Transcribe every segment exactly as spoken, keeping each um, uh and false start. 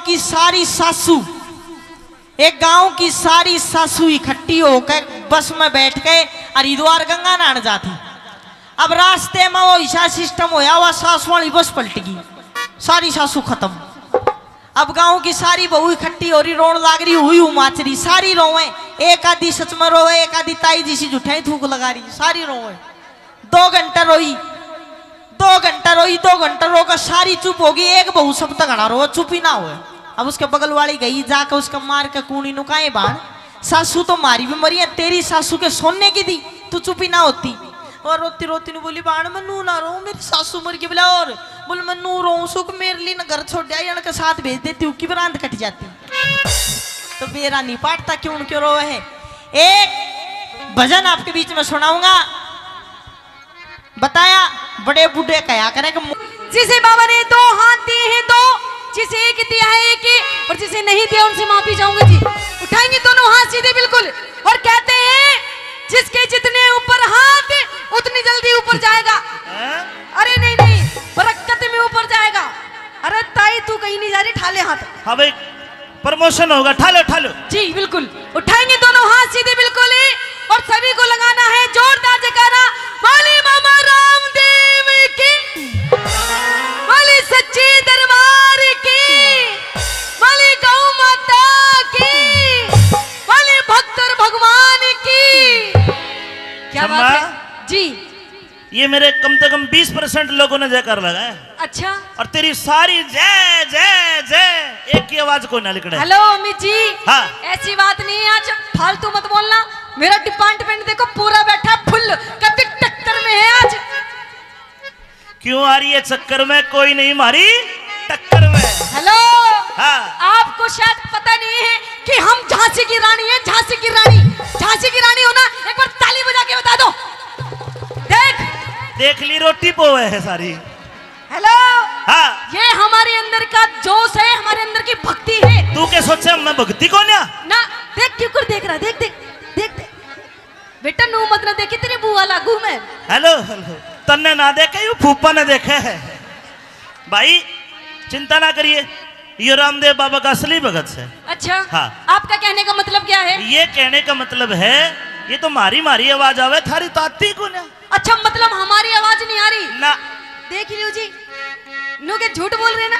की सारी सासू, एक गांव की सारी सासू इकट्ठी होकर बस में बैठ के हरिद्वार गंगा नहाने जाती। अब रास्ते में वो ऐसा सिस्टम होया, वह सास वाली बस पलट गई, सारी सासू खत्म। अब गांव की सारी बहू इकट्ठी हो रही, रोन लाग रही, हुई हुमाच रही, सारी रोवे। एक आधी सच में रोवे, एक आधी ताई जी सी जुठियाई थूक लगा रही, सारी रोवे। दो घंटा रोई, दो घंटा रोई, दो घंटा रोकर सारी चुप होगी। एक बहू सब तक खड़ा रो, चुप ही ना हो। अब उसके बगल वाली गई, जाकर उसका मार के कूणी नु काए, बाण, सासू तो मारी भी मरी है, तेरी सासू के सोने की दी, तू चुप ही ना होती। और रोती रोती ने बोली, बाण, मैं नू ना रो, मेरी सासू मर गई। बोला, और बोल, मैं नू रो सुख, मेरे लिए ना घर छोड़ आया, इनके साथ भेज देती हूँ, की बरांद कट जाती। तो बेरा नहीं पाटता क्यों क्यों रो है। एक भजन आपके बीच में सुनाऊंगा। बताया, बड़े बूढ़े कहा करे कि मु- जिसे बाबा ने दो हाथ दिए हैं दो, जिसे एक दिया है एक, और जिसे नहीं दिया उनसे माफी चाहूंगा जी। उठाएंगे दोनों हाथ सीधे बिल्कुल और कहते हैं, जिसके जितने ऊपर हाथ उतनी जल्दी ऊपर जाएगा। हैं? अरे नहीं नहीं, बरकत में ऊपर जाएगा। अरे ताई तू कहीं नहीं जा रही, ठा ले हाथ। हाँ भाई, प्रमोशन होगा, ठा लो, ठा लो। जी बिल्कुल, उठाएंगे दोनों हाथ सीधे बिल्कुल ही, और सभी को लगाना है जोरदार जयकारा। बोले बाबा रामदेव की, बोले सच्चे दरबार की, बोले गौ माता की, बोले भक्तर भगवान की। क्या बात शम्मा। है जी। ये मेरे कम से कम बीस परसेंट लोगों ने जयकार लगाया। अच्छा। और तेरी सारी जय, जय, जय, एक की आवाज कोई ना लिकड़े। हेलो अमित जी। हाँ। ऐसी बात नहीं है, आज फालतू मत बोलना। मेरा डिपार्टमेंट देखो, पूरा बैठा फुल, कभी टक्कर में है आज। क्यों आ रही है चक्कर में, कोई नहीं मारी टक्कर में। हेलो। हाँ। आपको शायद पता नहीं है कि हम झांसी की रानी है, झांसी की रानी। झांसी की रानी हो ना, एक बार ताली बजा के बता दो। देख। देख ली, रोटी पोवे है सारी। हेलो। हाँ। ये हमारे अंदर का जोश है, हमारे अंदर की भक्ति है। तू क्या सोचे मैं भक्ति को ना? ना, देख क्यों कर देख रहा, देख, देख, देख, देख। बेटा नू मत ना देखी, तेरी बुआ लागू मैं। Hello, hello. तन्ने ना देखे, यू फूफा ने देखे है। भाई, चिंता ना करिए, ये रामदेव बाबा का असली भगत है। अच्छा। हाँ। आपका कहने का मतलब क्या है? ये कहने का मतलब है, ये तो मारी मारी आवाज आवे, थारी तो आती को ना। अच्छा, मतलब हमारी आवाज नहीं आ रही? ना। देख लियो जी, नु के झूठ बोल रहे ना।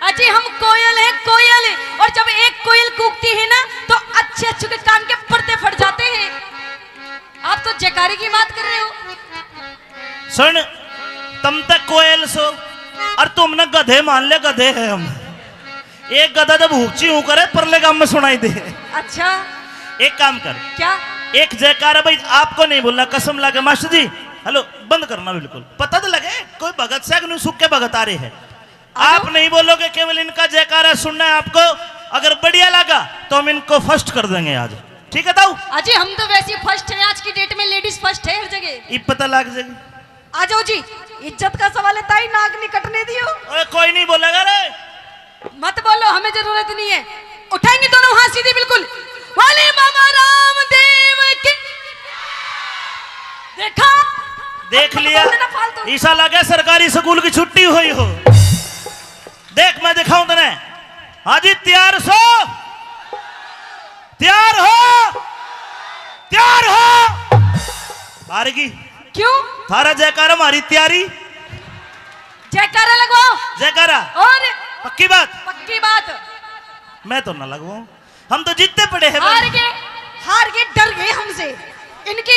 अजी हम कोयल हैं, कोयल। और जब एक कोयल कूकती है ना, तो अच्छे अच्छे के कान के पर्दे फट जाते हैं। आप तो जयकारे की बात कर रहे हो। सुन, तुम तक कोयल सो और तुमने गधे मान ले, गधे हैं हम। एक गधा जब हुची हूँ करे, परले गांव में सुनाई दे। अच्छा। एक काम कर। क्या? एक जयकारा भाई आपको नहीं बोलना, कसम लागे मास्टर जी। हेलो, बंद करना बिल्कुल। पता तो लगे, कोई भगत से नहीं, सूखे भगत आ रहे हैं। आप नहीं बोलोगे, केवल इनका जयकारा सुनना है आपको। अगर बढ़िया लगा तो हम इनको फर्स्ट कर देंगे आज, ठीक है ताऊ? अजी हम तो वैसे ही फर्स्ट हैं, आज की डेट में लेडीज फर्स्ट है हर जगह। इब पता लग जाएगी। आ जाओ जी, इज्जत का सवाल है ताई, नाक नहीं कटने दियो। ओए, कोई नहीं बोलेगा रे। मत बोलो, हमें जरूरत नहीं है। उठाएंगे दोनों हाथ सीधे बिल्कुल। बोले बाबा रामदेव की। देखा? देख अब मत लिया। बोलना फालतू। ईसा लगे सरकारी स्कूल की छुट्टी हुई हो। देख, मैं दिखाऊं तने। हाजी, तैयार सो? तैयार हो? तैयार हो? हार गई। क्यों? थारा जयकारा, हमारी तैयारी। जयकारा लगवाओ। जयकारा। और? पक्की बात? पक्की बात। मैं तो ना लगवाऊं, हम तो जीतते पड़े हैं। हार गए, हार गए, डर गए हमसे। इनकी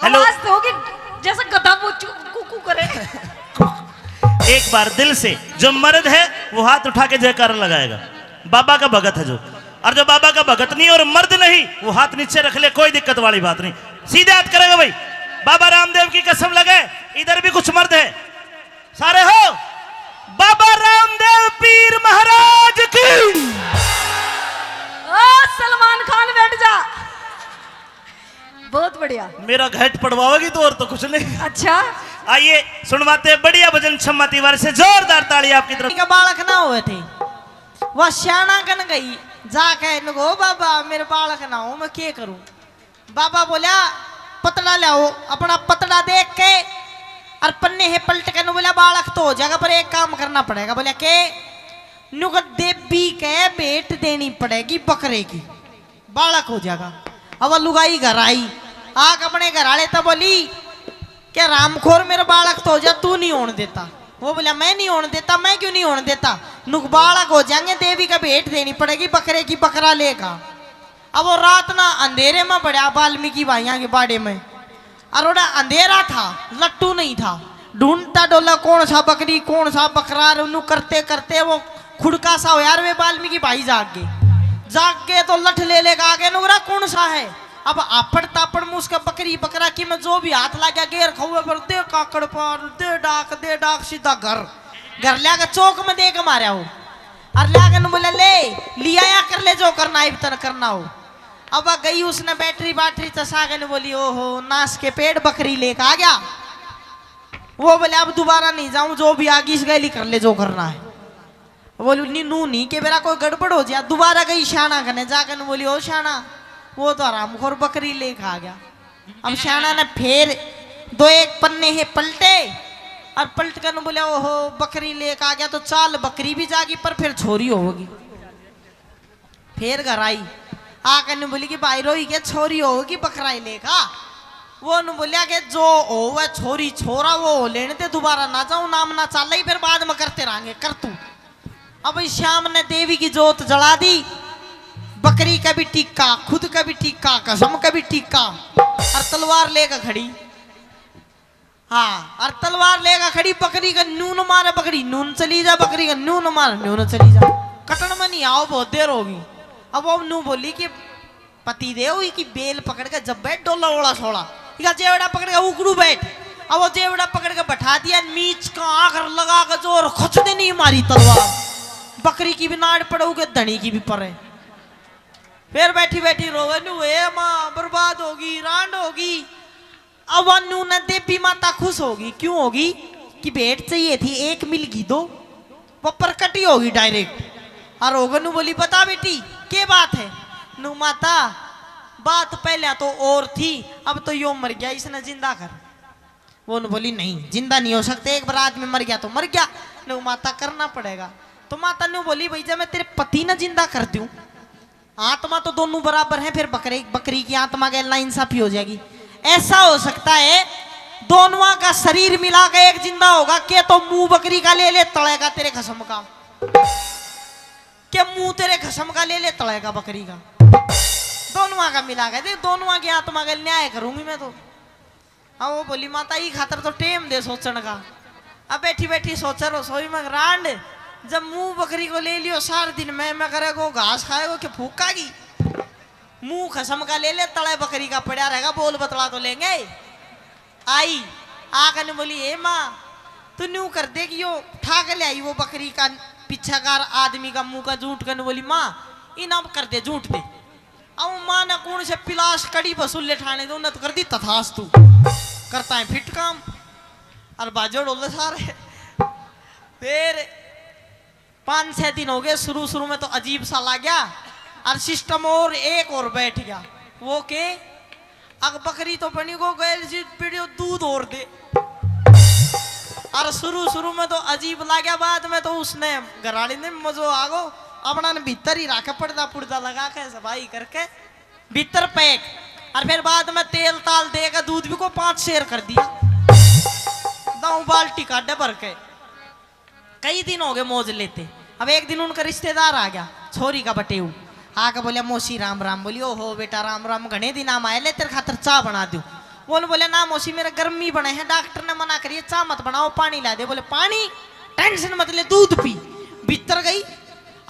हेलो। आवाज तो होगी जैसे गधा वो चू-, कू-कू करे। एक बार दिल से जो मर्द है वो हाथ उठा के जयकारा लगाएगा, बाबा का भगत है जो। और जो बाबा का भगत नहीं और मर्द नहीं, वो हाथ नीचे रख ले, कोई दिक्कत वाली बात नहीं। सीधे हाथ करेगा भाई, बाबा रामदेव की कसम लगे, इधर भी कुछ मर्द है, सारे हो। बाबा रामदेव पीर महाराज की। ओ सलमान खान, बैठ जा। बहुत बढ़िया। मेरा घट पड़वाओगी तो, और तो कुछ नहीं। अच्छा। आइए, सुनवाते बढ़िया भजन छम्मा तिवारी से, जोरदार ताली आपकी तरफ। के बालक ना हुए थे, वह स्याणा कन गई, जाके इनको, बाबा मेरे बालक ना हो, मैं के करूं? बाबा बोला, पतड़ा लाओ। अपना पतड़ा देख के और पन्ने है पलट के नु बोला, बालक तो हो जाएगा, पर एक काम करना पड़ेगा। बोला, के? न्यू कर देवी के भेंट देनी पड़ेगी बकरे की, बालक हो जाएगा। अब वो लुगाई घर आई, आके अपने घर आले तै बोली कि रामखोर मेरा बालक तो हो जा, तू नहीं होने देता। वो बोला, मैं नहीं होने देता। मैं क्यों नहीं होने देता? नुक बालक हो जाएंगे, देवी का भेंट देनी पड़ेगी बकरे की, बकरा लेगा। अब वो रात ना अंधेरे में बड़ा वाल्मीकि भाइयां के बाड़े में, और ओड़ा अंधेरा था, लट्टू नहीं था। ढूंढता डोला कौन सा बकरी, कौन सा बकरा, और उन्नू करते करते वो खुड़का सा हो यार, वे वाल्मीकि भाई जाग गए। जाग गए तो लठ ले लेगा आगे, नुकरा कौन सा है। अब आपड़ तापड़ में उसका बकरी बकरा की में जो भी हाथ लग गया, गेर खौवे पर दे काकड़ पार, दे डाक, दे डाक, सीधा घर। घर लिया के चौक में दे के मारा हो। और लिया के बोला, ले, लिया या कर ले जो करना है, इब तन करना हो। अब आ गई उसने बैटरी, बैटरी चसा के ने बोली, ओहो, नाश के पेड़ बकरी लेके आ गया। वो बोले, अब दोबारा नहीं जाऊं, जो भी आगी इस गैली कर ले, जो करना है। बोली, नी, नू नहीं के बेरा कोई गड़बड़ हो जाए। दोबारा गई शाना कने, जाके ने बोली, ओ शाना, वो तो हरामखोर बकरी लेके आ गया। अब शाना ने फिर दो एक पन्ने है पलटे, और पलट कर ने बोले, ओहो, बकरी लेके आ गया, तो चाल बकरी भी जागी, पर फिर छोरी होगी। फिर घर आई, आके ने बोली कि भाई रोई के छोरी होगी बकरा ही लेखा। वो ने बोलिया कि जो हो वह छोरी छोरा वो हो लेने दे, दोबारा ना जाऊं, नाम ना चाले ही, फिर बाद में करते रहेंगे कर तू। अब इस श्याम ने देवी की जोत जला दी, बकरी का भी टिक्का, खुद का भी टिक्का, कसम का भी टिक्का, और तलवार लेकर खड़ी। हाँ, और तलवार लेकर खड़ी, बकरी का नून मारे, बकरी नून चली जा, बकरी का नून मारे, नून चली जा। कटन में नहीं आओ, बहुत देर होगी। अब वो नू बोली कि पति देव, इकी बेल पकड़ के जब बैठ डोला ओला सोला, इका जेवड़ा पकड़ के उकड़ू बैठ। अब वो जेवड़ा पकड़ के बैठा दिया, नीच का आखर लगा के जोर खच दे नहीं मारी तलवार, बकरी की भी नाड़ पड़े, उके धनी की भी पड़े। फिर बैठी बैठी रोवे, नू, "ए माँ, बर्बाद होगी, रांड होगी।" अब नू न देवी माता खुश होगी। क्यों होगी? कि भेंट चाहिए थी, एक मिल गई दो, वो प्रकट ही होगी डायरेक्ट। और होगा नू बोली, "बता बेटी, के बात है?" नू, "माता, बात पहले तो और थी, अब तो यो मर गया, इसने जिंदा कर।" वो नू बोली, "नहीं, जिंदा नहीं हो सकते, एक बार आदमी मर गया तो मर गया।" नू, "माता, करना पड़ेगा।" तो माता नू बोली, "भाई, जब मैं तेरे पति ने जिंदा कर दूं, आत्मा तो दोनों बराबर है, फिर बकरे, बकरी की आत्मा के नाइंसाफी हो जाएगी। ऐसा हो सकता है दोनों का शरीर मिला के एक जिंदा होगा, के तो मुंह बकरी का ले ले, तले का तेरे खसम का, के मुंह तेरे खसम का ले ले, तले का बकरी का, दोनों का मिला के देख, दोनों की आत्मा का न्याय करूंगी मैं तो।" हाँ, वो बोली, "माता, ई खातर तो टेम दे सोचण का।" अब बैठी बैठी सोचे रसोई में, "रांड, जब मुंह बकरी को ले लियो, सार दिन में, में करेगो, घास खाएगो कि फूकागी? मुंह खसम का ले ले, तले बकरी का पड़ा रहेगा, बोल बतला तो लेंगे।" आई, आके ने बोली, "ए माँ, तू न्यू कर दे कि यो ठा के ले आई वो बकरी का पीछा कार आदमी का मुंह का जूठ।" कने बोली, "माँ, इन अब कर दे, जूठ दे।" अब माँ ने कौन से पिलास कड़ी वसूले ठाणे दो, उन्हें तो कर दी तथास्तु। करता है फिट काम। और बाजो डोले सारे। फिर पाँच छह दिन हो गए, शुरू शुरू में तो अजीब सा लग गया। और सिस्टम और एक और बैठ गया। वो के, अग बकरी तो बनी गो, गैल जी पीड़ियो दूध और दे। और शुरू शुरू में तो अजीब लग गया, बाद में तो उसने घराली ने मजो आ गो। अपना ने भीतर ही राखे, पर्दा पुर्दा लगा के, सफाई करके भीतर पैक। और फिर बाद में तेल ताल दे के दूध भी को पांच शेर कर दिया। दो बाल्टी काढ़े भर के। कई दिन हो गए मौज लेते। अब एक दिन उनका रिश्तेदार आ गया, छोरी का बटेऊ, आके बोलिया, "मौसी राम राम।" बोली, "ओहो बेटा राम राम, घणे दिन हम आए, ले तेरे खातर चाय बना दूं।" वो बोले, "ना मौसी, मेरा गर्मी बने है, डॉक्टर ने मना करिए, चाय मत बनाओ, पानी ला दे।" बोले, "पानी? टेंशन मत ले, दूध पी।" भीतर गई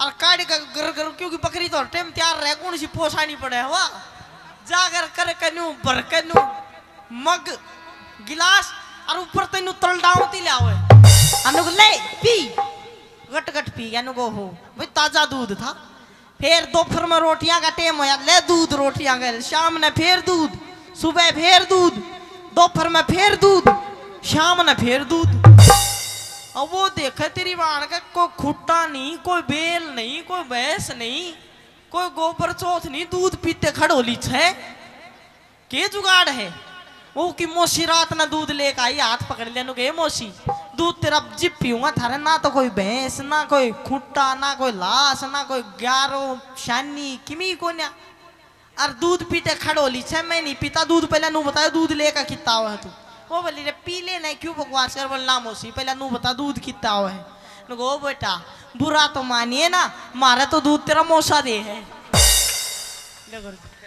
और काढ़ के गर गर, क्योंकि बकरी तो हर टाइम तैयार रहे, कौन सी पोसानी पड़े हवा, जागर कर कन्यू भर कन्यू मग, गिलास और ऊपर तेनू तलडावती ले आवे। अनु को, "ले पी।" गट गट पी। अनु को, "हो भाई, ताजा दूध था।" फिर दोपहर में रोटियां का टाइम होया, "ले दूध, रोटियां का।" शाम ने फिर दूध, सुबह फिर दूध, दोपहर में फिर दूध, शाम ने फिर दूध। अब वो देखे तेरी बाण के कोई खुट्टा नहीं, कोई बैल नहीं, कोई भैंस नहीं, कोई गोबर चौथ नहीं, दूध पीते खड़ोली छे। के जुगाड़ है? वो की मौसी रात ने दूध लेके आई, हाथ पकड़ लिया, नु के, "मौसी, दूध तेरा जिब पीऊंगा थारे, ना तो कोई भैंस, ना कोई खूंटा, ना कोई लाश, ना कोई ग्यारो, शानी, किमी कोन्या। और दूध पीते खड़ोली छे, मैं नहीं पीता दूध। पहले नू बताओ, दूध लेकर कितना आवे है तू? वो बोली, रे पी ले, नहीं क्यों बकवास कर, बोल ना मौसी, पहले नू बता दूध कितना आवे है? नु कहो, बेटा, बुरा तो मानिए ना, मारे तो दूध तेरा मौसा दे है। ले कर।